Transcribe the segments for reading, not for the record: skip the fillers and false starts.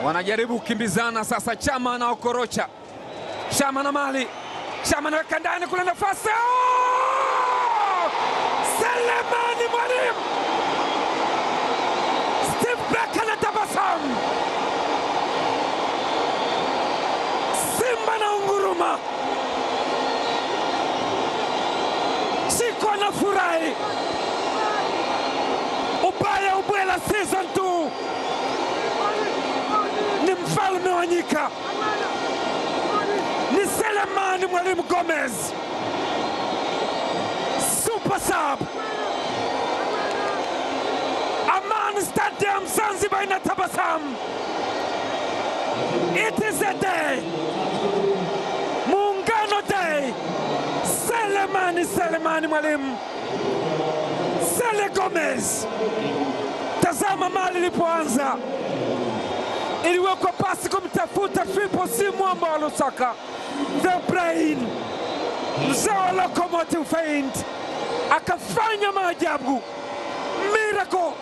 Wanajaribu kukimbizana sasa, Chama na Okorocha. Chama na Mali. Chama anaweka ndani kule nafasi. Oh! Selemani Mwalimu. Steve Becker anatabasamu. Simba na unguruma. Chiko anafurahi. Ubaya ubwela season 2. Ni mfalme wa nyika. Ni Selemani Mwalimu Gomez. Super sub. Aman Stadium Zanzibar inatabasamu. It is a day. Muungano Day. Selemani Mwalimu. Sele Gomez. Tazama mali ilipoanza. Iliwekwa pasi kumtafuta Triple C mwamba wa Lusaka. The Brain. Mzee wa Locomotive Feint. Akafanya maajabu. Miracle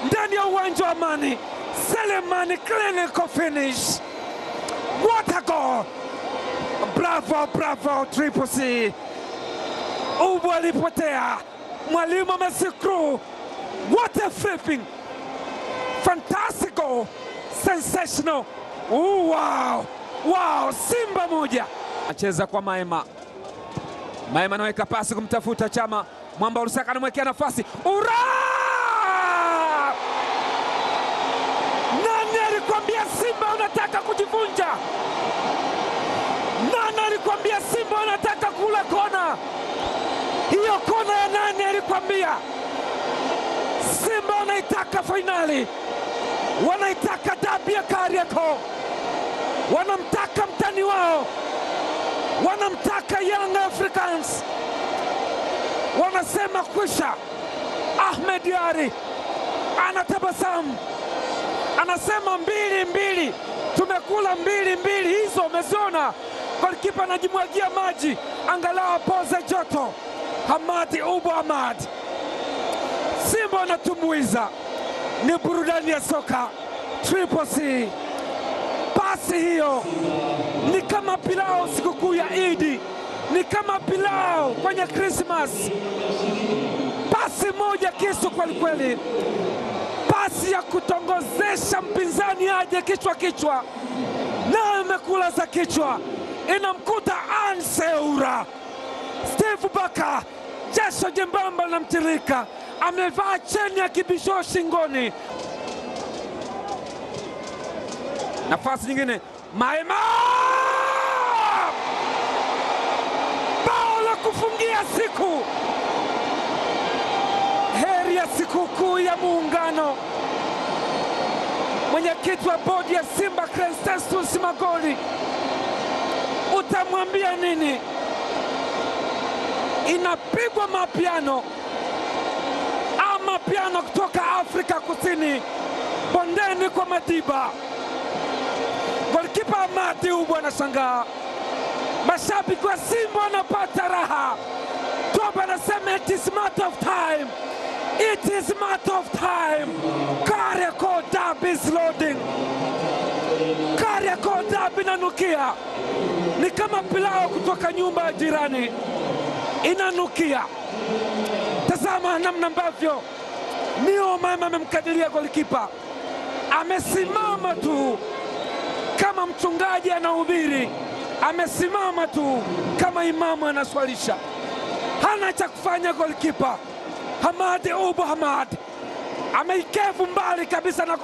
ndani ya uwanja wa Amani. Selemani clinical finish. What a goal. Bravo, bravo Triple C. Ubu alipotea. Mwalimu amesikru. What a flipping. Fantastic goal. Sensational. Oh, wow. Wow, Simba moja. Anacheza kwa Maema. Maema anaweka pasi kumtafuta Chama. Mwamba wa Lusaka anamwekea nafasi. Ura! Nani alikwambia Simba unataka kujivunja? Nani alikwambia Simba unataka kula kona? Hiyo kona ya nani alikwambia? Simba wanaitaka finali. Wanaitaka dabi ya Kariakoo. Wanamtaka mtani wao. Wanamtaka Young Africans. Wanasema kwisha. Ahmed Ally anatabasamu. Anasema 2-2. Tumekula 2-2 hizo umeziona. Golikipa anajimwagia maji angalau apoze joto. Hamadi Ubo Ahmad. Simba wanatumbuiza. Ni burudani ya soka. Triple C. Pasi hiyo ni kama pilau sikukuu ya Idi, ni kama pilau kwenye Christmas. Pasi moja kisu kweli kweli. Pasi ya kutongozesha mpinzani aje kichwa kichwa. Na amekula za kichwa. Inamkuta Anseura. Steve Becker, jasho jembamba linamtirika. Amevaa cheni ya kibisho shingoni. Nafasi nyingine, Maema! Bao la kufungia siku. Heri ya sikukuu ya Muungano. Mwenyekiti wa bodi ya Simba Crescentus Magoli, utamwambia nini? Inapigwa mapiano. Ama piano kutoka Afrika Kusini, bondeni kwa Madiba. Golikipa Amadi Ubu anashangaa. Mashabiki wa Simba wanapata raha. Toba anasema it is matter of time. It is matter of time. Kariakoo derby is loading. Kariakoo derby inanukia. Ni kama pilau kutoka nyumba ya jirani. Inanukia. Tazama namna ambavyo Nio Maema amemkadiria golikipa. Amesimama tu kama mchungaji anahubiri, amesimama tu kama imamu anaswalisha. Hana cha kufanya golikipa. Hamadi Ubu Hamad ameikevu mbali kabisa na